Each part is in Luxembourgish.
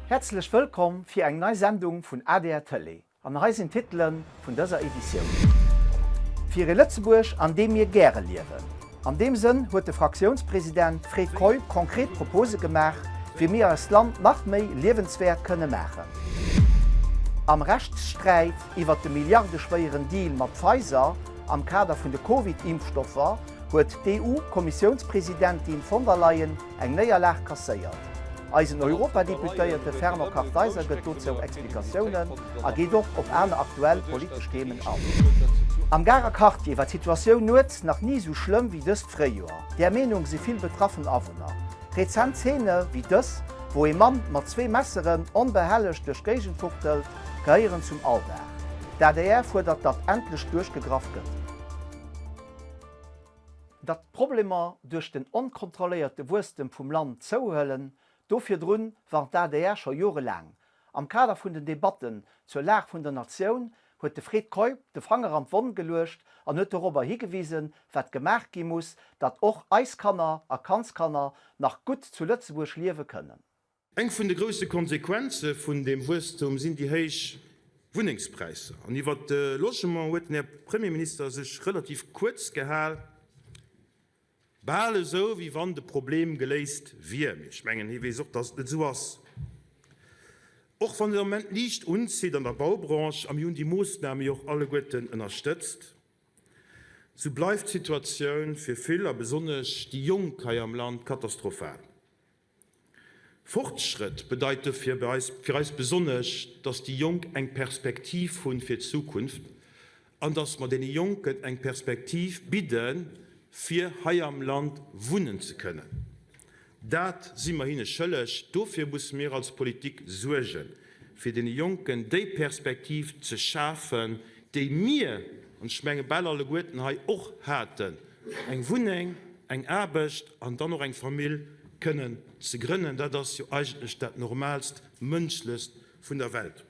Häerzlech wëllkomm fir eng nei Sendung vun adr Tëlee an hei sinn d'Titele vun dëser Editioun. Fir ee Lëtzebuerg an deem mir gäre liewen. An deem Sënn huet de Fraktiounspresident Fred Keup konkret Propose gemaach, wéi mir eist Land nach méi liewenswäert kënne maachen. Am Rechtssträit iwwert de milliardeschwéieren Deal mat Pfizer am Kader vun de Covid-Impfstoffer huet d'EU-Kommissiounspresidentin von der Leyen eng Néierlag kasséiert. Eisen Europadeputéierte Fernand Kartheiser gëtt dozou Explikatiounen a geet och op aner aktuell politesch Themen an. Am Garer Quartier war d'Situatioun nuets nach ni esou schlëmm wéi dëst Fréijoer. Där Meenung si vill betraffen Awunner. Rezent Zeene wéi dës, wou ee Mann mat zwee Messeren onbehellegt duerch d'Géigend fuchtelt, gehéieren zum Alldag. D'adr fuerdert, datt endlech duerchgegraff gëtt. Datt d'Problemer duerch den onkontrolléierte Wuesstem vum Land zouhuelen, do virdrun warnt d'ADR scho jorelaang. Am Kader vun den Debatten zur Lag vun der Natioun huet de Fred Keup de Fanger an d'Wonn geluecht an huet dorobber higewisen, wat gemaach gi muss, datt och eis Kanner a Kandskanner nach gutt zu Lëtzebuerg liewe kënnen. Eng vun de grousse Konsequenze vun deem Wuesstum sinn déi héich Wunnengspräisser. An iwwert de Logement huet den Här Premierminister sech relativ kuerz gehal, bal esou, wéi wann de Problem geléist wier. Mee ech mengen, hie weess och, dass et net esou ass. Och wann et am Moment liicht unzitt an der Baubranche, a mir hunn déi Moossname jo och alleguerten ënnerstëtzt, sou bleift d'Situatioun fir vill, a besonnesch déi Jonk hei am Land, katastrophal. Fortschrëtt bedeit dofir fir eis besonnesch, dass déi Jonk eng Perspektiv hunn fir d'Zukunft an dass mer deene Jonken eng Perspektiv bidden, fir hei am Land wunnen ze kënnen. Dat si mer hinne schëlleg. Dofir musse mir als Politik suergen, fir deene Jonken déi Perspektiv ze schafen, déi mir, an ech menge bal alleguerten hei, och haten, eng Wunneng, eng Aarbecht an dann och eng Famill kënnen ze grënnen. Dat ass jo eigentlech dat Normaalst, Mënschlechst vun der Welt.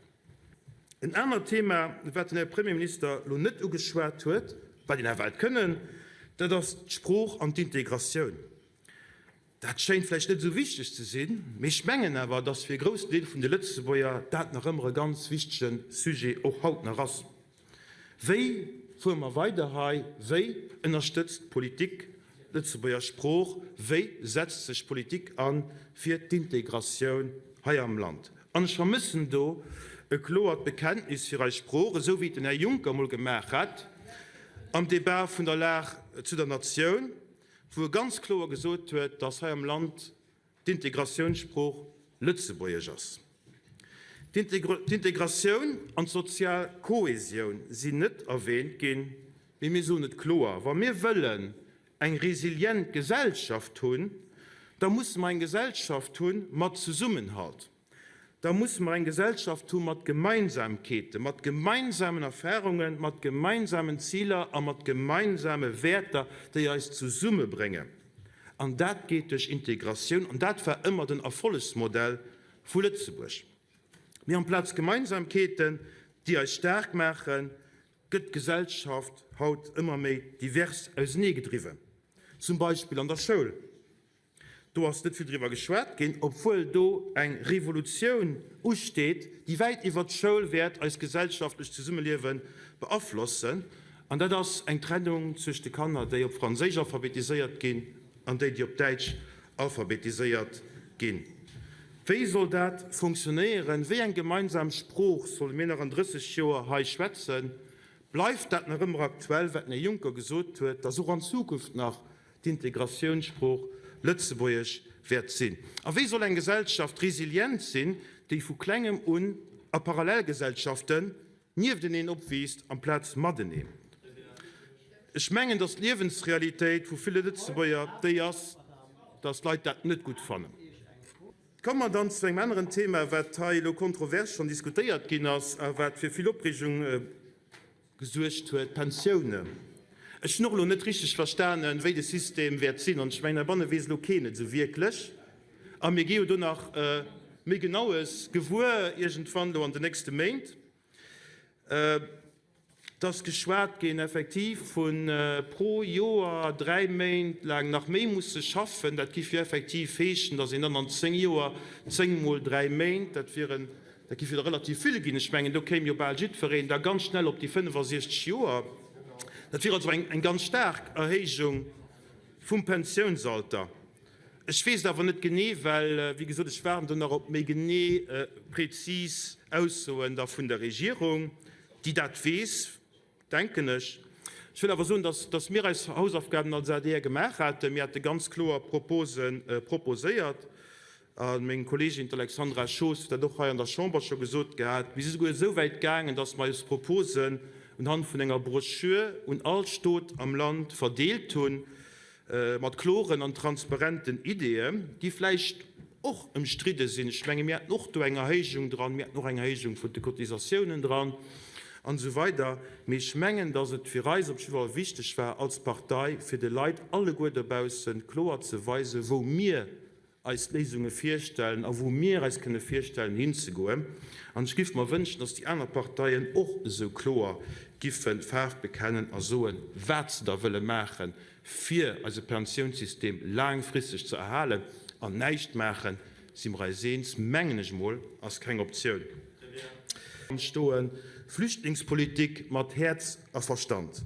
En anert Thema, wat den Här Premierminister elo net ugeschwat huet, wat een awer hätt kënnen, dat ass d'Sprooch an d'Integratioun. Dat schéint vläicht net esou wichteg ze sinn, mee ech mengen awer, dass fir e groussen Deel vun de Lëtzebuerger dat nach ëmmer e ganz wichtege Sujet och haut nach ass. Wéi fuere mer weider hei? Wéi ënnerstëtzt d'Politik d'Lëtzebuerger Sprooch? Wéi setzt sech d'Politik an fir d'Integratioun hei am Land? An ech vermëssen do e kloert Bekenntnis fir eis Sprooch, esou wéi et den Här Juncker emol gemaach hat am Debat vun der Lag zu der Natioun. wou e ganz kloer gesot huet, dass hei am Land d'Integratiounssprooch Lëtzebuergesch ass. D'Integratioun an d'sozial Kohesioun sinn net erwähnt ginn, mee mir soen et kloer, Wa mir wëllen eng resilient Gesellschaft hunn, da musse mer eng Gesellschaft hu mat Zesummenhalt. Da musse mer eng Gesellschaft hu mat Gemeinsamkeeten, mat gemeinsamen Erfahrungen, mat gemeinsamen Ziler a mat gemeinsame Wäerter, déi eis zesummebréngen. An dat geet duerch Integratioun. An dat war ëmmer den Erfollegsmodell vu Lëtzebuerg. Mee amplaz Gemeinsamkeeten, déi eis staark maachen, gëtt d'Gesellschaft haut ëmmer méi divers auseneegedriwwen, zum Beispill an der Schoul. Do ass net vill driwwer geschwat ginn, obwuel do eng Revolutioun usteet, déi wäit iwwert d'Schoul wäert eist gesellschaftlecht Zesummeliewe beaflossen. An dat ass eng Trennung zwëscht de Kanner, déi op Franséisch alphabetiséiert ginn, an déi, déi op Däitsch alphabetiséiert ginn. Wéi soll dat funktionéieren? Wéi eng gemeinsam Sprooch solle mir nach an 30 Joer hei schwätzen? Bleift dat nach ëmmer aktuell, wat den Här Juncker gesot huet, dass och an Zukunft nach d'Integratiounssprooch Lëtzebuergesch wäert sinn? A wéi soll eng Gesellschaft resilient sinn, déi vu klengem un a Parallelgesellschaften niefteneen opwiisst amplaz mateneen? Ech mengen, datt d'Liewensrealitéit vu ville Lëtzebuerger déi ass, datt d'Leit dat net gutt fannen. Komme mer dann zu engem aneren Thema, wat hei elo kontrovers schonn diskutéiert ginn ass a wat fir vill Opreegung gesuergt huet, d'Pensiounen. Ech hunn och elo net richteg verstanen, wéi de System wäert sinn, an ech mengen, heibanne weess elo keen et esou wierklech. A mir gi jo do nach méi Genaues gewuer iergendwann elo an den nächste Méint. Et ass geschwat ginn effektiv vu pro Joer 3 Méint laang nach méi musse schaffen. Dat giff jo effektiv heeschen, datt een dann an 10 Joer 10 mol 3 Méint, dat wieren, dat giff jo da relativ vill ginn. Ech mengen, do kéim jo bal jiddwereen da ganz schnell op déi 65 Joer. Dat wier also eng ganz staark Erhéijung vum Pensiounsalter. Ech weess et awer net genee, well, wéi gesot, ech waarden do nach op méi genee, prezis Aussoen da vun der Regierung, déi dat weess, denken ech. Ech wëll awer soen, dass, dass mir eis Hausaufgaben als adr gemaach haten. Mir hate ganz kloer Propose proposéiert, a meng Kolleegin, d'Alexandra Schoos, huet dat och hei an der Chamber scho gesot gehat. Mir si souguer esou wäit gaangen, dass mer eis Proposen unhand vun enger Broschür un all Stot am Land verdeelt hunn, Mat kloren an transparenten Ideeën, déi vläicht och ëmstridde sinn. Ech menge mir haten och do eng Erhéijung dran, mir haten och eng Erhéijung vun de Cotisatiounen dran an esou weider. Mee ech mengen, datt et fir eis op jidde Fall wichteg war als Partei, fir de Leit alleguer dobausse kloer ze weisen, wou mir eis Léisunge virstellen a wou mir eis kënne virstellen hinzegoen. An ech giff mer wënschen, dass déi aner Parteien och esou kloer giffe Faarf bekennen a soen, wat se da wëlle maachen, fir eise Pensiounssystem laangfristeg ze erhalen. An näischt maachen, si mer eis eens, mengen ech emol, ass keng Optioun. Stoen, Flüchtlingspolitik mat Häerz a Verstand.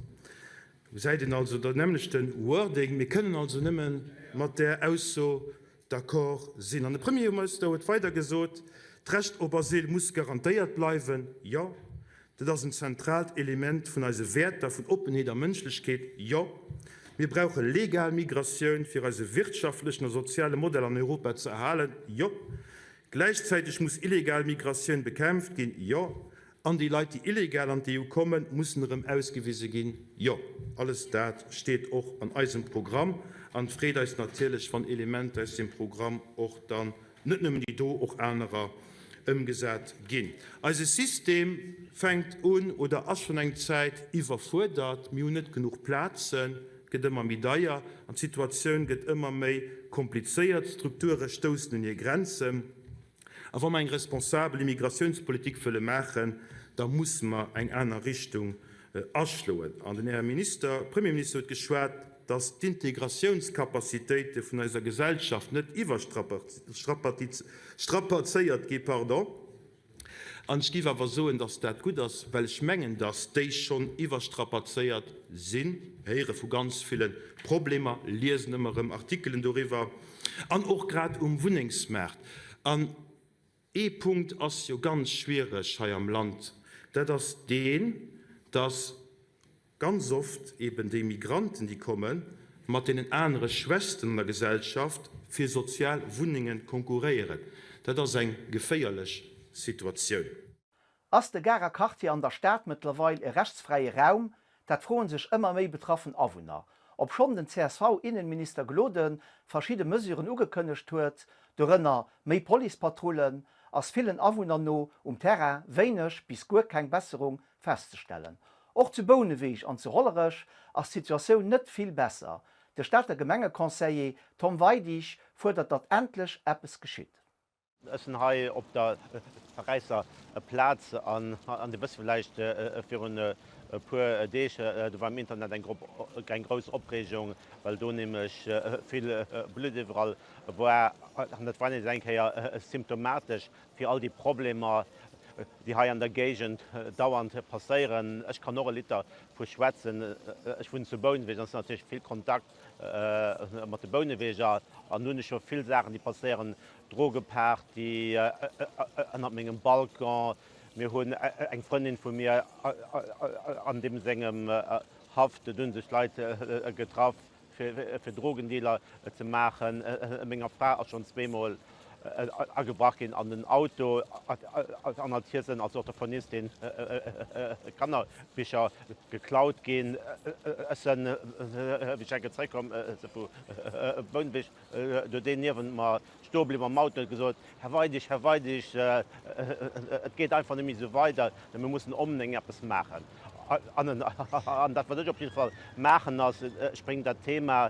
Do gesäit een also dat nämmlechte Wording. Mir kënnen also nëmme mat där Ausso d'accord sinn. An de Premierminister huet weider gesot, D'Recht op Asyl muss garantéiert bleiwen. Jo, dat ass en zentraalt Element vun eise Wäerter vun Oppenheet a Mënschlechkeet. Jo, mir brauche legal Migratioun, fir eise wirtschaftlechen a soziale Modell an Europa ze erhalen. Jo, gläichzäiteg muss illegal Migratioun bekämpft ginn. Jo, An déi Leit, déi illegal an d'EU kommen, mussen erëm ausgewise ginn? Jo, alles dat steet och an eisem Programm. An et freet eis natierlech, wann Elementer aus deem Programm och dann, net nëmmen déi do, och anerer, ëmgesat ginn. Eise System fänkt un oder ass schonn eng Zäit iwwerfuerdert. Mir hunn net genuch Plazen, et gëtt ëmmer méi deier an d'Situatioun gëtt ëmmer méi komplizéiert. D'Strukture stoussen un hir Grenzen. A wa mer eng responsabel Immigratiounspolitik wëlle maachen, da musse mer eng aner Richtung aschloen. An den Här Minister, Premierminister huet geschwat, dass d'Integratiounscapacitéite vun eiser Gesellschaft net iwwerstrapazéiert gi. Pardon. An ech géif awer soen, dass dat gutt ass, well ech mengen, dass déi schonn iwwerstrapazéiert sinn. Mir héiere vu ganz ville Problemer, liesen ëmmer erëm Artikelen doriwwer, an och grad um Wunnengsmaart. An ee Punkt ass jo ganz schwiereg hei am Land, dat ass deen, dass ganz oft eben déi Migranten, déi kommen, mat deenen anere Schwächsten an der Gesellschaft fir sozial Wunnenge konkurréieren. Dat ass eng geféierlech Situatioun. Ass de Garer Quartier an der Stad mëttlerweil e rechtsfräie Raum? Dat froen sech ëmmer méi betraffen Awunner. Obschonn den CSV-Innenminister Gloden verschidde Mesuren ugekënnegt huet, dorënner méi Policepatrullen, ass villen Awunner no um Terrain wéineg bis guer keng Besserung festzestellen. Och zu Bouneweg an zu Hollerech ass d'Situatioun net vill besser. De Stater Gemengeconseiller Tom Weidig fuerdert, datt endlech eppes geschitt. Ech sinn hei op der Paräisser Plaz an Dir wësst vläicht, virun e puer Deeg, do war am Internet eng grouss Opreegung, well do nämlech vill Blutt iwwerall war. An dat war nees eng Kéier symptomatesch fir all déi Problemer, déi hei an der Géigend dauernd passéieren. Ech kann och e Lidd dervu schwätzen. Ech wunnen zu Bouneweg an et sinn natierlech vill Kontakt mat de Bouneweger an do hunn ech scho vill Saachen, déi passéieren, Drogeparty ënnert mengem Balcon. Mir hunn eng Frëndin vu mir an deem sengem Haff, do hunn sech Leit getraff fir Drogendealer ze maachen. Menger Fra ass schonn zweemol agebrach ginn an den Auto. An als hir sinn also och der Furnistin Kannerbicher geklaut ginn. Ech sinn, wéi ech enke zeréckkomm si vu Bouneweg, Do deen niewent mer stoe bliwwen am Auto huet gesot, Här Weidig, Här Weidig, et geet einfach net méi esou weider, mir mussen onbedéngt eppes maachen. An dat, wat ech op jidde Fall maachen, ass, ech bréngen dat Thema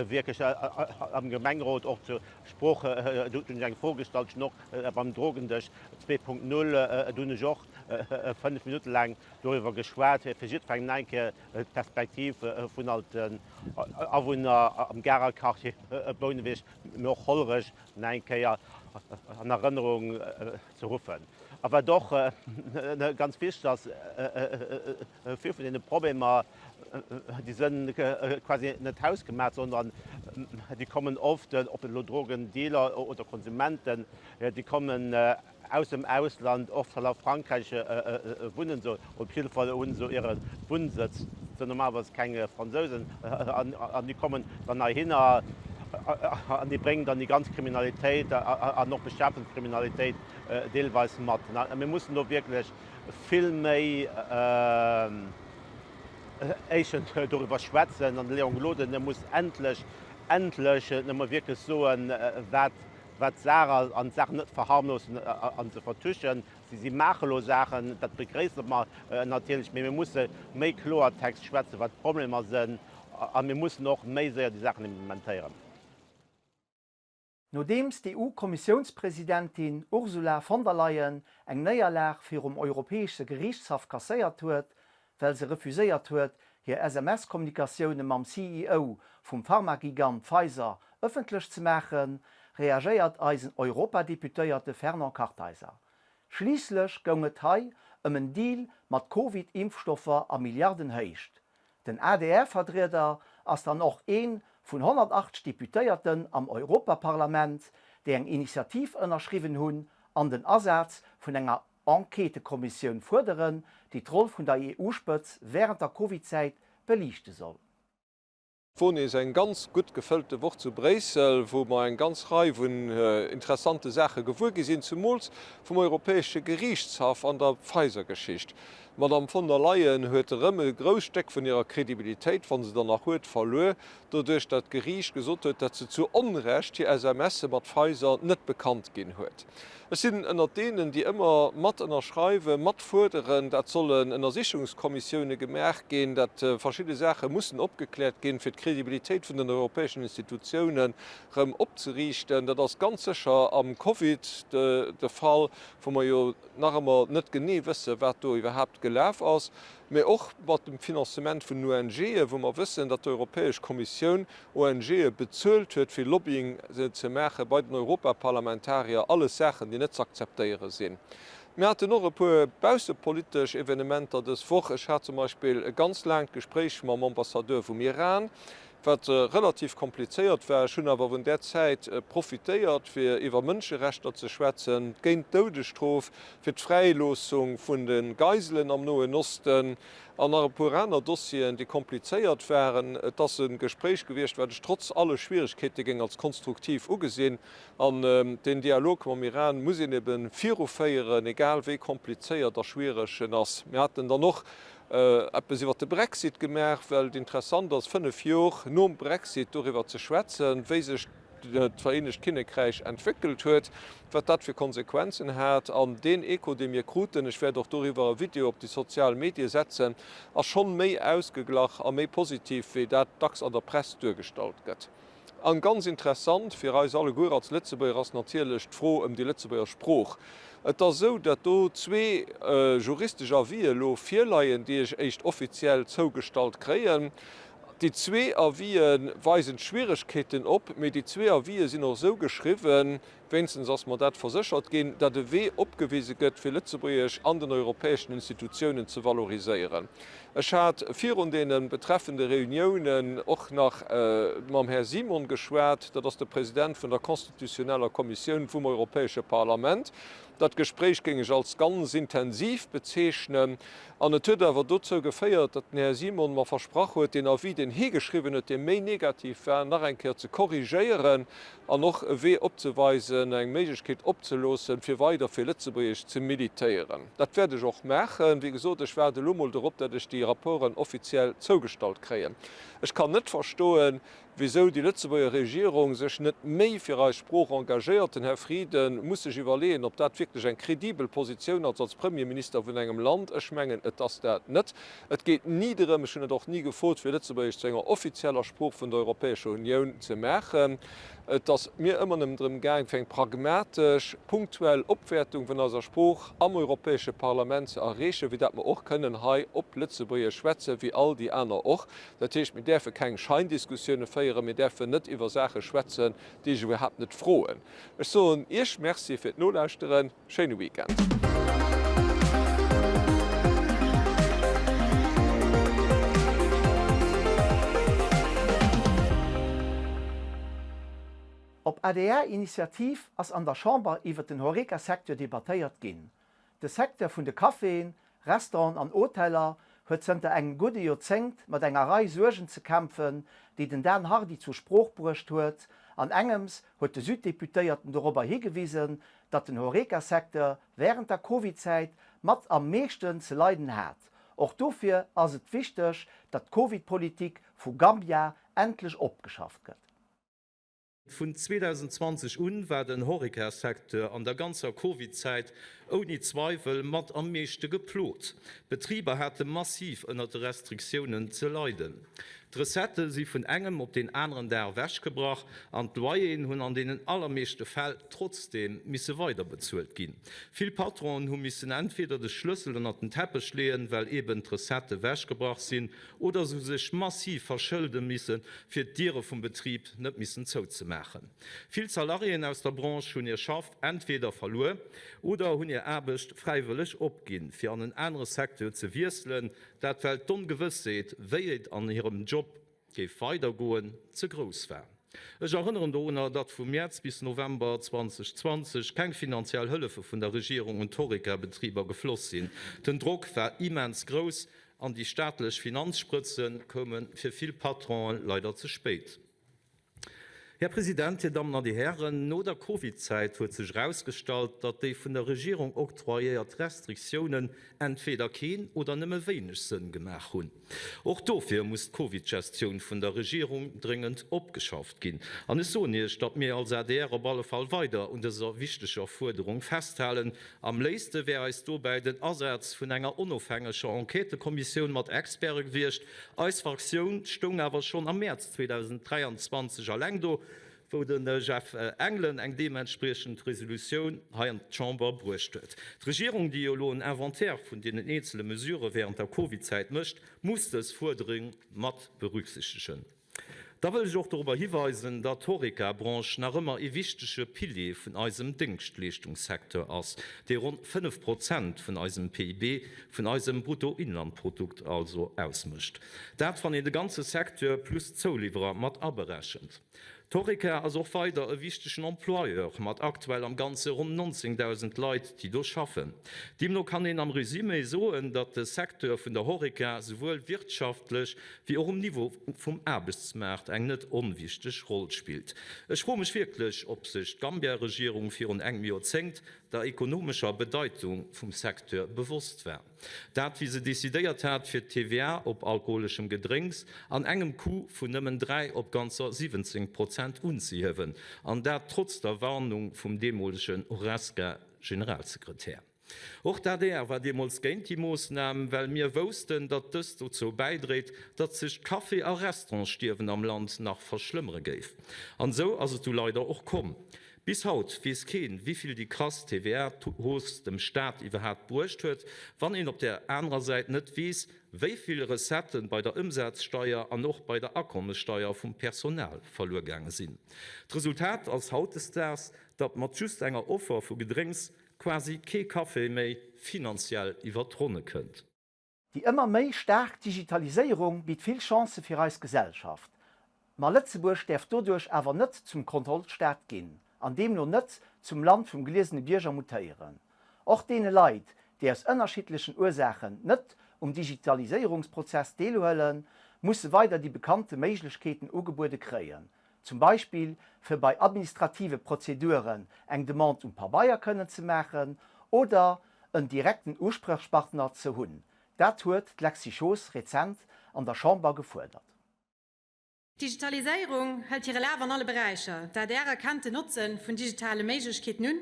wierklech am Gemengerot och zur Sprooch. Do hunn ech eng Fro gestallt, ech hunn och beim Drogendësch 2.0, do hunn ech och 5 Minutte laang doriwwer geschwat, fir jiddwerengem nach eng Kéier d'Perspektiv vun all den Awunner am Garer Quartier Bouneweg, mee och Hollerech nach eng Kéier an Erënnerung ze ruffen. A wat och ganz wichteg ass, Vill vun deene Problemer, déi sënn quasi net hausgemaach, sondern déi kommen oft, ob elo Drogendealer oder Konsumenten, déi kommen aus dem Ausland, oft halt a Frankräich wunnen se, op jidde Fall hu se hire Wunnsëtz, sinn normalerweis keng Fransousen, an déi kommen dann heihinner an déi bréngen dann déi ganz Kriminalitéit an och Beschäftegungskriminalitéit deelweis mat. A mir mussen do wierklech vill méi éischent doriwwer schwätzen an de Léon Gloden muss endlech, endlech nëmme wierklech soen, wat wat d'Saach ass an d'Saach net verharmlosen an se vertuschen. Si maache elo Saachen, dat begréisse mer natierlech, mee mir musse méi Kloertext schwätzen, wat d'Problemer sënn a mir mussen och méi séier déi Saachen implementéieren. Nodeems d'EU-Kommissiounspresidentin Ursula von der Leyen eng Néierlag virum Europäesche Geriichtshaff kasséiert huet, well se refuséiert huet, hir SMS-Kommunikatioune mam CEO vum Pharmagigant Pfizer ëffentlech ze maachen, reagéiert eisen Europadeputéierte Fernand Kartheiser. Schliisslech goung et hei ëm en Deal mat Covid-Impfstoffer a Milliardenhéicht. Den ADR-Vertrieder ass dann och ee vun 180 Deputéierten am Europaparlament, déi eng Initiativ ënnerschriwwen hunn an den Asaz vun enger Enquêtëkommissioun fuerderen, déi d'Roll vun der EU-Spëtz wärend der Covid-Zäit beliichte soll. Wor nees eng ganz gutt gefëllte Woch zu Bréissel, wou mer eng ganz Rei vun interessante Saache gewuer gi sinn, zumools vum Europäesche Geriichtshaff an der Pfizer-Geschicht. D'Madame von der Leyen huet erëm e grousst Stéck vun hirer Kredibilitéit, wa se der nach huet, verluer, doduerch datt d'Geriicht gesot huet, datt se zu Onrecht hir SMSe mat Pfizer net bekannt ginn huet. Ech sinn ënnert deenen, déi ëmmer mat ënnerschreiwen, mat fuerderen, dat sollen Ënnersichungskommissioune gemaach ginn, dat verschidde Saache mussen opgekläert ginn, fir d'Credibilitéit vun den europäeschen Institutiounen erëm opzeriichten. Dat ass ganz sécher am Covid de Fall, wou mer jo nach ëmmer net genee wëssen, wat do iwwerhaapt gelaf ass, mä och mat dem Financement vun den ONGen, wou mer wëssen, datt d'Europäesch Kommissioun ONGe bezuelt huet fir Lobbying ze maache bei den Europaparlamentarier, alles Saachen déi net z'akzeptéiere sinn. Mir haten och e puer baussepolitesch Evenementer dës Woch. Ech hat zum Beispill e ganz laangt Gespréich mam Ambassadeur vum Iran, wat relativ komplizéiert war. Ech hunn awer vun där Zäit profitéiert fir iwwer Mënscherechter ze schwätzen, géint d'Doudesstrof, fir d'Fräiloossung vun de Geiselen am Noen Osten, An nach e puer aner Dossieren, déi komplizéiert waren. Et ass e Gespréich gewiescht, wat ech trotz alle Schwieregkeete géing als konstruktiv ugesinn. An deen Dialog mam Iran muss een ebe viruféieren, egal wéi komplizéiert a schwiereg en ass. Mir haten dann och eppes iwwert de Brexit gemaach, well et interessant ass, 5 Jor nom Brexit doriwwer ze schwätzen, wéi sech d'Vereenegt Kinnekräich entwéckelt huet, wat dat fir Konsequenzen hat. An deen Echo, dee mir kruten, ech wäert och doriwwer e Video op déi sozial Medie setzen, ass schonn méi ausgeglach a méi positiv, wéi dat dacks an der Press duergestallt gëtt. An ganz interessant fir eis alleguer als Lëtzebuerger ass natierlech d'Fro ëm déi Lëtzebuerger Sprooch. Et ass esou, datt do zwee juristesch Avisë elo virleien, déi ech éischt offiziell zougestallt kréien. Déi zwee Avisë weisen d'Schwieregkeeten op, mee déi zwee Avisë sinn och esou geschriwwen, wéinstens ass mer dat verséchert ginn, datt e Wee opgewise gëtt, fir Lëtzebuergesch an den europäeschen Institutiounen ze valoriséieren. Ech hat virun deene betreffende Reuniounen och nach mam Här Simon geschwat, dat ass de President vun der constitutioneller Kommissioun vum Europäesche Parlament. Dat Gespréich géing ech als ganz intensiv bezeechnen. An et huet awer dozou geféiert, datt den Här Simon mer versprach huet, deen Avis, deen hie geschriwwen huet, dee méi negativ war, nach eng Kéier ze korrigéieren an och e Wee opzeweisen, eng Méiglechkeet opzeloossen, fir weider fir Lëtzebuergesch ze militéieren. Dat wäert ech och maachen. Wéi gesot, ech waarde elo mol dorop, datt ech déi Rapporten offiziell zougestallt kréien. Ech kann net verstoen. Wisou déi Lëtzebuerger Regierung sech net méi fir eis Sprooch engagéiert. Den Här Frieden muss sech iwwerleeën, ob dat wierklech eng kredibel Positioun ass als Premierminister vun engem Land. Ech mengen, et ass dat net. Et geet ni drëm, ech hunn et och ni gefrot, fir Lëtzebuergesch zu enger offizieller Sprooch vun der Europäescher Unioun ze maachen. Et ass mir ëmmer nëmmen drëm gaang, fir eng pragmatesch, punktuell Opwäertung vun eiser Sprooch am Europäesche Parlament ze erreechen, fir dat mer och kënnen hei op Lëtzebuergesch schwätzen, wéi all déi aner och. Dat heescht, mir däerfe keng Scheindiskussioune féieren, mir däerfen net iwwer Saache schwätzen, déi ech iwwerhaapt net froen. Ech soen Iech Merci fir d'Nolauschteren. Schéine Weekend. Op ADR-Initiativ ass an der Chamber iwwer den Horeca-Secteur debattéiert ginn. De Secteur vun de Caféen, Restauranten an Hoteller huet zënter engem gudde Joerzéngt mat enger Rei Suergen ze kämpfen, déi den Dan Hardy zur Sprooch bruecht huet. An engems huet de Süddeputéierten dorobber higewisen, datt den Horeca-Secteur wärend der Covid-Zäit mat am meeschten ze leiden hat. Och dofir ass et wichteg, datt d'Covid-Politik vu Gambia endlech opgeschafft gëtt. Vun 2020 un war den Horeca-Secteur an der ganzer Covid-Zäit ouni Zweiwel mat am meeschte geplot. D'Betriber hate massiv ënnert de Restriktiounen ze leiden. D'Recettë si vun engem op deen aneren Dag ewechgebrach an d'Loyeren hunn an deenen allermeeschte Fäll trotzdeem misse weiderbezuelt ginn. Vill Patronen hu missen entweder de Schlëssel ënnert den Teppech leeën, well eeben d'Recettë ewechgebrach sinn, oder se hu sech massiv verschëlde misse fir d'Diere vum Betrib net missen zouzemaachen. Vill Salariéen aus der Branche hunn hir Schaff entweder verluer oder hunn hir Aarbecht fräiwëlleg opginn, fir an en anere Secteur ze wiesselen, dat well d'Ongewëssheet, wéi et an hirem Job géif weidergoen, ze grouss war. Ech erënneren dorunner, datt vu Mäerz bis November 2020 keng finanziell Hëllefe vun der Regierung un d'Horeca-Betriber gefloss sinn. Den Drock war immens grouss an déi staatlech Finanzsprëtze koume fir vill Patronen leider ze spéit. Här President, Dir Dammen an Dir Hären, no der Covidzäit huet sech erausgestallt, datt déi vun der Regierung octroyéiert Restriktiounen entweder keen oder nëmme wéineg Sënn gemaach hunn. Och dofir muss d'Covidgestioun vun der Regierung dréngend opgeschafft ginn. An ech soen Iech, datt mir als adr op alle Fall weider un dëser wichteger Fuerderung festhalen Am léifste wär eis dobäi den Asaz vun enger onofhängeger Enquêtëkommissioun mat Experte gewiescht. Eis Fraktioun stoung awer schonn am Mäerz 2023 eleng do, wou de Jeff Engelen eng deementspriechend Resolutioun hei an d'Chamber bruecht huet. D'Regierung, déi jo elo en Inventaire vun deenen eenzele Mesurë wärend der Covidzäit mécht, muss dës Fuerderung mat berücksichtegen. Da wëll ech och dorobber hiweisen, datt d'Horeca-Branche nach ëmmer ee wichtege Pilier vun eisem Déngschtleeschtungssecteur ass, dee ronn 5 Prozent vun eisem PIB, vun eisem Bruttoinlandprodukt also, ausmécht. Dat, wann een de ganze Secteur plus d'Zouliwwerer mat aberechent. D'Horeca ass och weider e wichtegen Employeur, mat aktuell am Ganze ronn 19.000 Leit, déi do schaffen. Deemno kann een am Resumé soen, datt de Secteur vun der Horeca souwuel wirtschaftlech wéi och um Niveau vum Aarbechtsmaart eng net onwichteg Roll spillt. Ech froe mech wierklech, ob sech d'Gambia-Regierung virun engem Joerzéngt der ekonomescher Bedeitung vum Secteur bewosst war. Dat wéi se decidéiert hat, fir d'TVA op alkoholeschem Gedrénks an engem Coup vun nëmmen 3 op ganzer 17 Prozent unzehiewen, an dat trotz der Warnung vum deemolegen Horesca-Generalsekretär. Och d'ADR war deemools géint déi Moossnam, well mir woussten, datt dës dozou bäidréit, datt sech d'Café a Restaurantsstierwen am Land nach verschlëmmere géif. An esou ass et du leider och komm. Bis haut weess keen, wivill déi krass TVA-Hausse dem Staat iwwerhaapt bruecht huet, wann een op där anerer Säit net weess, wéi vill Recettë bei der Ëmsazsteier an och bei der Akommessteier vum Personal verluer gaange sinn. D'Resultat ass hautdesdaags, datt mat just enger Offer vu Gedrénks quasi kee Café méi finanziell iwwer d'Ronne kënnt. Déi ëmmer méi staark Digitaliséierung bitt vill Chancë fir eis Gesellschaft. Ma Lëtzebuerg däerf doduerch awer net zum Kontrollstaat ginn an deemno net zum Land vum gliesene Bierger mutéieren. Och deene Leit, déi aus ënnerschiddlechen Ursaachen net um Digitaliséierungsprozess deelhuelen, musse weider déi bekannte Méiglechkeeten ugebuede kréien, zum Beispill fir bei administrative Prozeduren eng Demande um Pabeier kënnen ze maachen oder en direkten Usprechpartner ze hunn. Dat huet d'Lexy Schoos rezent an der Chamber gefuerdert. D'Digitaliséierung hëlt hire Laf an alle Beräicher. D'adr erkennt den Notze vun digitale Méiglechkeeten un,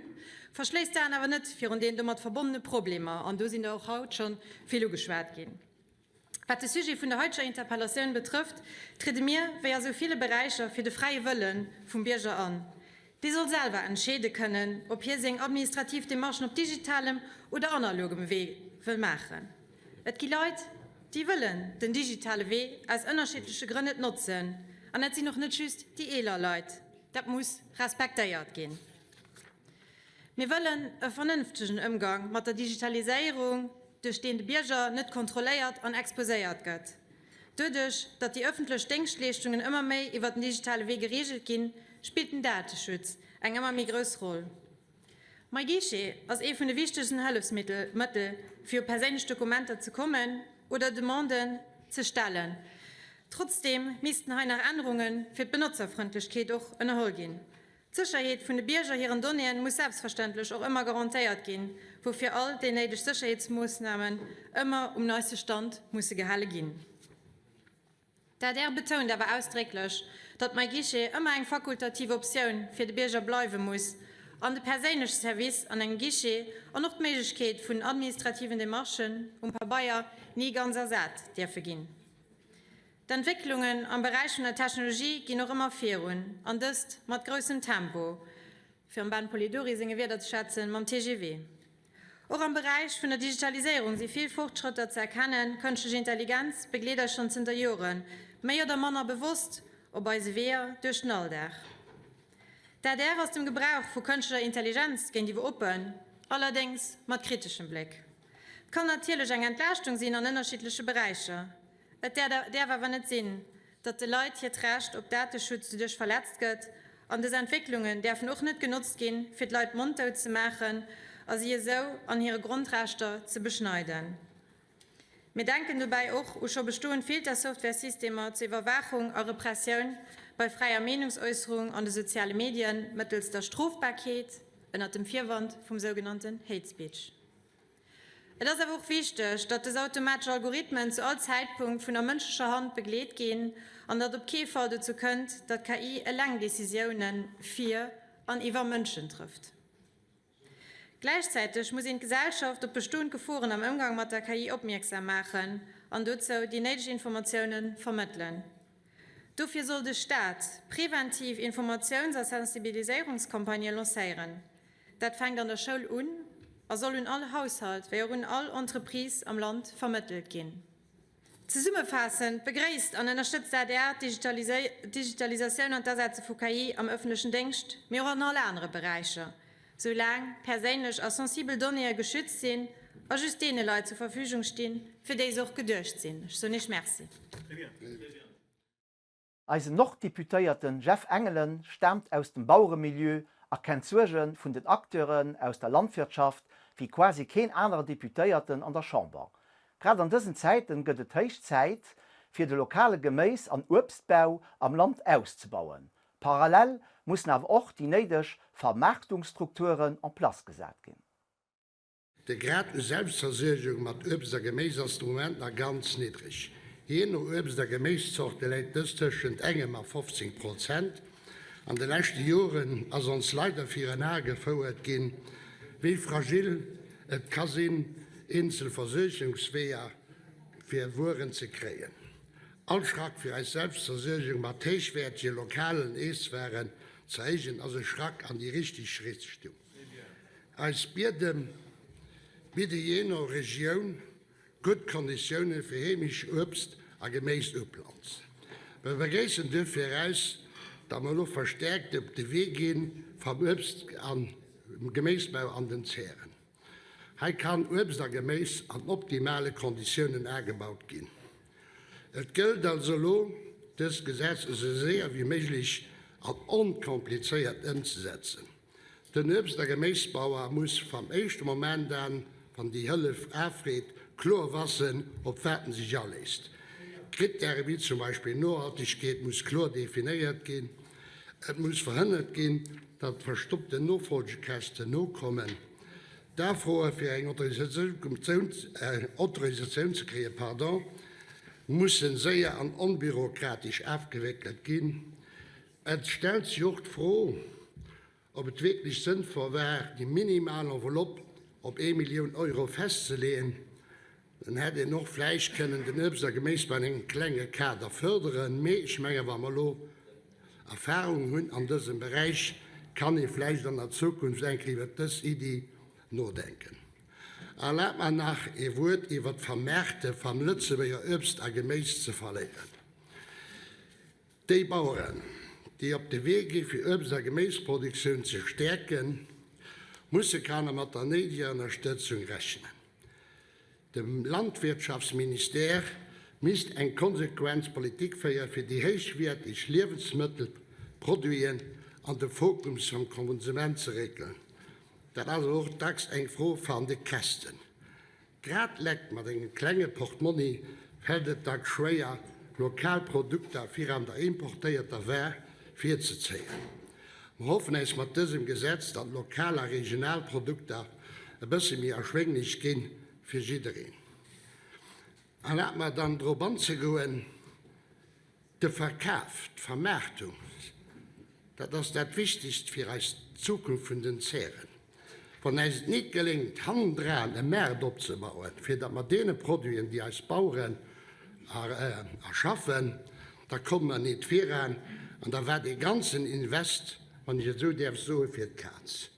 verschléisst d'Aen awer net virun den domat verbonnene Problemer, an do sinn der och haut scho vill ugeschwat ginn. Wat de Sujet vun der haiteger Interpellatioun betrëfft, triede mir, wéi a sou ville Beräicher, fir de fräie Wëlle vum Bierger an. Dee soll selwer entscheede kënnen, ob hie seng administrativ Demarchen op digitalem oder analogem Wee wëll maachen. Et gi Leit, déi wëllen den digitale Wee aus ënnerschiddleche Grënn net notzen. An dat sinn och net just déi eeler Leit. Dat muss respektéiert ginn. Mir wëllen e vernënftegen Ëmgang mat der Digitaliséierung, duerch deen de Bierger net kontrolléiert an exposéiert gëtt. Doduerch, datt déi ëffentlech Déngschtleeschtungen ëmmer méi iwwer den digitale Wee gereegelt ginn, spillt den Dateschutz eng ëmmer méi grouss Roll. MyGuichet ass ee vun de wichtegsten Hëllefsmittel, Mëttel, fir u perséinlech Dokumenter ze kommen oder Demanden ze stellen. Trotzdeem missten hei nach Ännerunge fir d'Benotzerfrëndlechkeet och ënnerholl ginn. D'Sécherheet vun de Bierger hiren Donnéeën muss selbstverständlech och ëmmer garantéiert ginn, woufir all déi néideg Sécherheetsmoossnamen ëmmer um neiste Stand musse gehale ginn. D'adr betount awer ausdrécklech, datt MyGuichet ëmmer eng fakultativ Optioun fir de Bierger bleiwe muss an de perséinleche Service an engem Guichet an och d'Méiglechkeet vun administrativen Demarchen um Pabeier ni ganz ersat dierfe ginn. D'Entwécklungen am Beräich vun der Technologie ginn och ëmmer virun, an dëst mat groussem Tempo, fir am Ben Polidori senge Wierder ze schwätzen, mam TGV. Och am Beräich vun der Digitaliséierung si vill Fortschrëtter ze erkennen. Kënschtlech Intelligenz begleet eis schonn zënter Joren, méi oder manner bewosst, op eise Weeër duerch den Alldag. D'adr ass dem Gebrauch vu kënschtlecher Intelligenz géintiwwer oppen, allerdéngs mat kriteschem Bléck. Et kann natierlech eng Entlaaschtung sinn an ënnerschiddleche Beräicher. Et däerf awer net sinn, datt de Leit hiert Recht op Dateschutz doduerch verletzt gëtt, an dës Entwécklungen däerfen och net genotzt ginn, fir d'Leit monddout ze maachen a si esou an hire Grondrechter ze beschneiden. Mir denken dobäi och u scho bestoend Filtersoftwaresystemer zur Iwwerwaachung a Repressioun bei fräier Meenungsäusserung an de soziale Medien mëttels der Strofbarkeet ënnert dem Virwand vum sougenannten Hate Speech. Et ass awer och wichteg, datt dës automatesch Algorithmen zu all Zäitpunkt vun der mënschlecher Hand begleet ginn an datt op kee Fall dozou kënnt, datt d'KI eleng Decisiounen fir an iwwer Mënschen trëfft. Gläichzäiteg muss een d'Gesellschaft op bestoend Geforen am Ëmgang mat der KI opmierksam maachen an dozou déi néideg Informatiounen vermëttelen. Dofir soll de Staat preventiv Informatiouns a Sensibiliséierungscampagnë lancéieren. Dat fänkt an der Schoul un a soll un all Haushalt wéi och un all Entreprise am Land vermëttelt ginn. Zesummefaassend begréisst an ënnerstëtzt d'ADR d'Digitalisatioun an d'Asetze vu KI am ëffentlechen Déngscht, mee och an all anere Beräicher, sou laang perséinlech a sensibel Donnéeë geschützt sinn a just deene Leit zur Verfügung stinn, fir déi se och geduecht sinn. Ech soen Iech Merci. Eisen Norddeputéierten Jeff Engelen staamt aus dem Baueremilieu a kennt d'Suerge vun den Acteuren aus der Landwirtschaft wéi quasi keen anere Deputéierten an der Chamber. Grad an dësen Zäiten gëtt et héich Zäit, fir de lokale Geméis an Uebstbau am Land auszebauen. Parallel mussen awer och déi néideg Vermaarktungsstrukturen en place gesat ginn. De Grad u Selbstversuergung mat Uebst a Geméis ass de Moment nach ganz niddreg. Jee no Uebst a Geméiszorte läit dës tëschent engem a 15 Prozent. An de leschte Joren ass ons leider virun Ae gefouert ginn, wéi fragil et ka sinn, eenzel Versuergungsweeër fir Wueren ze kréien. All Schrack fir eis Selbstversuergung mat héichwäertege lokalen Eesswaren ze erhéijen, ass e Schrack an déi richteg Richtung. Eis Biedem bidde jee no Regioun gutt Konditioune fir heemesch Uebst a Geméisuplanz. Mir begréissen duerfir eraus, datt mer elo verstäerkt op de Wee gi vam Uebst a Geméisbau an den Zären. Hei kann Uebst a Geméis an optimale Konditiounen agebaut ginn. Et gëllt also elo, dëst Gesetz esou séier wéi méiglech an onkomplizéiert ëmzesetzen. Den Uebst a Geméisbauer muss vam éischte Moment an, wann déi Hëllef aafreet, kloer wassen, op wat en sech aléisst. Krittäre wéi zum Beispill Nohaltegkeet muss kloer definéiert ginn. Et muss verhënnert ginn, datt verstoppten Nofolgekäschten nokommen. D'Afroe fir eng Autorisatioun ze kréien, pardon, mussen séier an onbürokratesch afgewéckelt ginn. Et stellt sech och d'Fro, ob et wierklech sënnvoll war, déi minimal Enveloppe op ee Millioun Euro festzeleeën. Dann hätt een och vläicht kënnen den Uebst a Geméisbau an engem klenge Kader fërderen. Mee ech mengen, wa mer elo Erfahrung hunn an dësem Beräich, kann ee vläicht an der Zukunft eng Kéier iwwert dës Iddi nodenken. Erlaabt mer nach ee Wuert iwwert d'Vermaarte vam Lëtzebuerger Uebst a Geméis ze verléieren. Déi Baueren, déi op de Wee gi fir Uebst a Geméisproduktioun ze stäerken, musse kanne mat der néideger Ënnerstëtzung rechnen. De Landwirtschaftsministère misst eng konsequent Politik féiere fir déi héichwäerteg Liewensmëttelproduiten an de Fokus vum Konsument ze réckelen. Dat ass och dacks eng Fro van de Käschten. Grad Lekt mat engem klenge Portmonni fält et dacks schwéier, lokal Produkter viraan der importéierter War virzezéien. Mer hoffen äis mat dësem Gesetz, datt lokal a regional Produkter e bësse méi erschwénglech ginn fir jiddereen. Erlaabt mer dann drop anzegoen, De Verkaf, d'Vermaartung, dat ass dat Wichtegst fir eis Zukunft vun den Zären. Wann äis et nit geléngt, hannendran e Maart opzebauen, fir datt mer deene Produiten, déi eis Baueren erschaffen, da komme mer nit viran an da war dee ganzen Invest, wann ech et esou däerf soen, fir d'Kaz.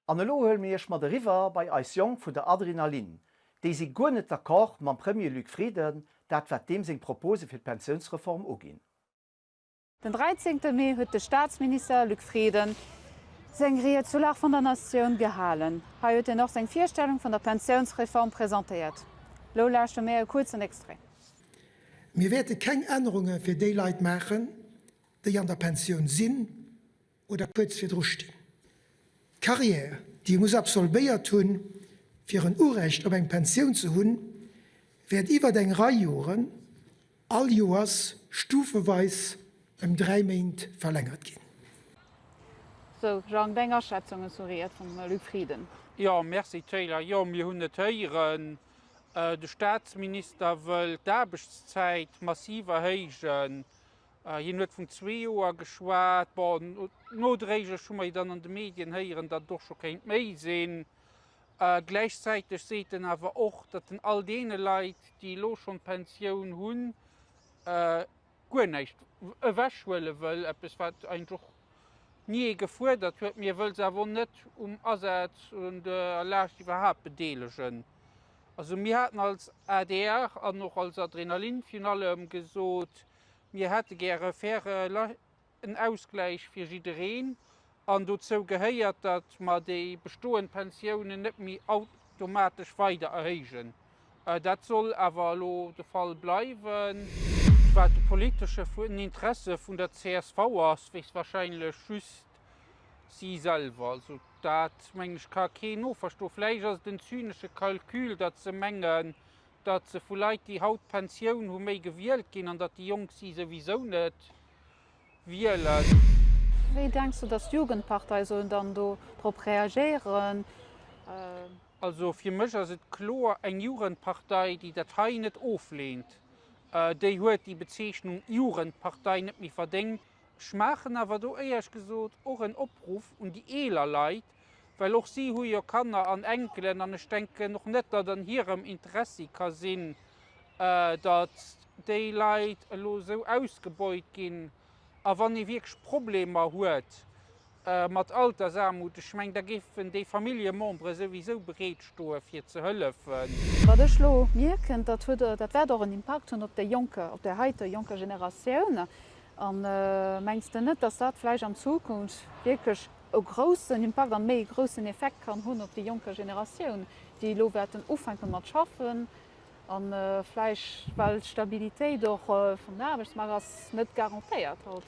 An elo huele mir iech mat eriwwer bei eis Jonk vun der Adrenalin. Déi si guer net d'accord mam Premier Luc Frieden, dat wat deem seng Propose fir d'Pensiounsreform uginn. Den 13 Mee huet de Staatsminister Luc Frieden seng Ried zur Lag vun der Natioun gehalen. Hei huet hien och seng Virstellung vun der Pensiounsreform presentéiert. Lo lauschte mir e kuerzen Extrait. Mir wäerte keng Ännerunge fir déi Leit maachen, déi an der Pensioun sinn oder kuerz virdru stinn. D'Carrière, déi ee muss absolvéiert hunn, fir en Urecht op eng Pensioun ze hunn, wäert iwwert eng Rei Joren all Joers stufeweis ëm 3 Méint verlängert ginn. Sou, Jang, deng Aschätzungen zur Ried vum Luc Frieden? Jo, merci Taylor. Jo, mir hunn et héieren, de Staatsminister wëll d'Aarbechtszäit massiv erhéijen. Hien huet vun zwee Joer geschwat. Bon, nodréiglech hu mer jo dann an de Medien héieren, datt et och scho kéint méi sinn. Gläichzäiteg seet en awer och, datt en all deene Leit, déi elo schonn d'Pensioun hunn, guer näischt ewechhuele wëll, eppes wat eigentlech och ni ee gefuerdert huet, mee e wëll se awer och net um Asaz, un der Laascht iwwerhaapt bedeelegen. Also mir haten als adr an och als Adrenalin virun allem gesot, mir hätte gäre e faire en Ausgläich fir jiddereen an dozou gehéiert, datt mer déi bestoend Pensiounen net méi automatesch weider erhéijen. Dat soll awer elo de Fall bleiwen. Wat de politesche Interesse vun der csv ass, weess wahrscheinlech just si selwer. Also dat, mengen ech, ka keen noverstoen. Vläicht ass et en zynesche Calcul, datt se mengen, datt se vu Leit, déi haut d'Pensioun hu, méi gewielt ginn an datt déi Jonk si souwisou net wielen. Wéi denks du, datt d'Jugendpartei soll dann do drop reagéieren? Also fir mech ass et kloer, eng Jugendpartei, déi dat hei net ofleent, déi huet déi Bezeechnung Jugendpartei net méi verdéngt. Ech maachen awer do éierlech gesot och en Opruff un déi eeler Leit, well och si hu jo Kanner an Enkelen an ech denken och net, datt an hirem Interessi ka sinn, datt déi Leit elo esou ausgebeut ginn. A wann ee wierklech Problemer huet mat Altersaarmut, ech mengen, da géifen déi Familljemembere souwisou bereet stoe fir ze hëllefen. Wat ech elo mierken, dat huet, dat wäert och en Impakt hunn op déi jonke, op déi heite jonker Generatioun. A mengs de net, datt dat vläicht an Zukunft wierklech e groussen Impakt an méi e groussen Effekt kann hunn op déi jonker Generatioun, déi elo wäerten ufänke mat schaffen a vläicht, well d'Stabilitéit och vum Aarbechtsmaart ass net garantéiert haut?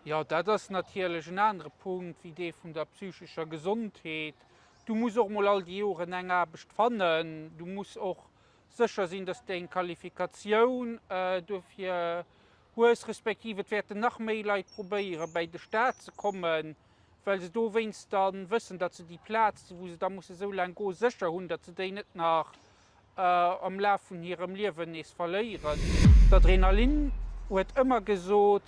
Jo, dat ass natierlech en anere Punkt wéi dee vun der psychescher Gesondheet. Du muss och mol all déi Joren eng Aarbecht fannen. Du muss och sécher sinn, dass deng Qualifikatioun dofir. Hues, respektiv et wäerten nach méi Leit probéiere bäi de Staat ze kommen, well se dowéinst da wëssen, datt se déi Plaz, wou se da musse sou laang goen, sécher hunn, datt se déi net nach am Laf vun hirem Liewen nees verléieren. D'Adrenalin huet ëmmer gesot,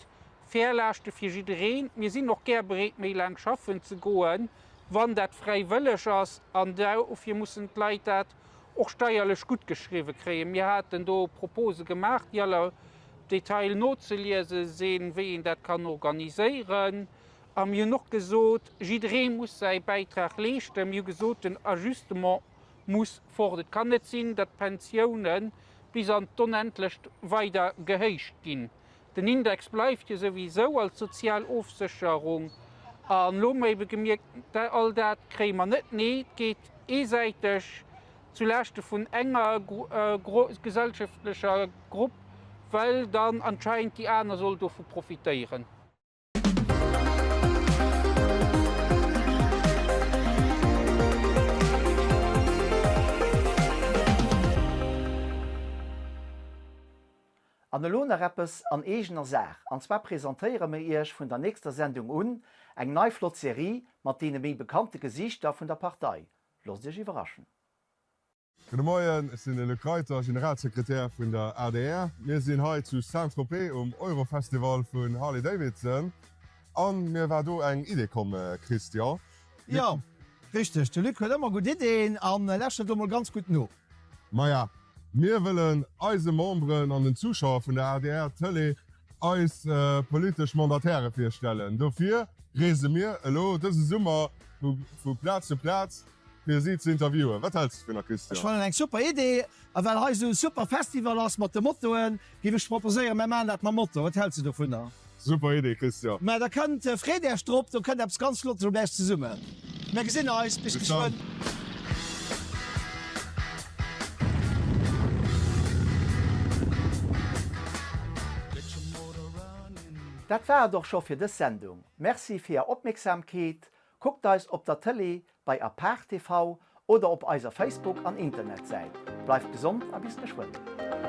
fair Laaschte fir jiddereen. Mir sinn och gär bereet, méi laang schaffen ze goen, wann dat fräiwëlleg ass. An dofir mussen d'Leit dat och steierlech guttgeschriwwe kréien. Mir haten do Propose gemaach, déi aller Detail nozeliese sinn, wéi een dat kann organiséieren. A mir hunn och gesot, jidderee muss säi Bäitrag leeschten. Mir hu gesot, den Ajustement muss fort. Et kann net sinn, datt d'Pensioune bis an d'Onendlecht weider gehéicht ginn. Den Index bleift jo souwisou als sozial Ofsécherung. An elo hu mer ebe gemierkt, all dat kréie mer net. Nee, et geet eesäiteg zu Laaschte vun enger gesellschaftlecher Grupp, well dann anscheinend déi aner soll dovu profitéieren. An elo nach eppes an eegener Saach, an zwar presentéiere mir Iech vun der nächster Sendung un eng nei flott Serie mat deene méi bekannte Gesiichter vun der Partei. Loosst Iech iwwerraschen! Gudde Moien, ech sinn de Luc Reiter, Generalsekretär vun der adr. Mir sinn hei zu Saint-Tropez um Eurofestival vun Harley Davidson an mir war do eng Idee komm, Christian. Jo, richteg, de Luc huet ëmmer gutt Ideen an lauschtert do mol ganz gutt no. Maja, mir wëllen eise Memberen an den Zuschauer vun der adr Tëlee eis politesch Mandataire virstellen. Dofir reese mir elo dëse Summer vu Plaz zu Plaz fir si ze interviewen. Wat häls de dovunner, Christian? Ech fannen eng super Idee, a well hei esou e super Festival ass mat de Motoen, géif ech proposéieren, mär maachen dat mam Moto. Wat häls de dovunner? Super Idee, Christian. Mä da kënnt, freet Äech drop, do kënnt eppes ganz Flottes op Äech zesummen. Mär gesinn eis, bis geschwënn. Dat war et och scho fir dës Sendung. Merci fir Är Opmierksamkeet. Kuckt eis op der Tëlee bei Apart TV oder op eiser Facebook an Internetsäit. Bleift gesond a bis geschwënn!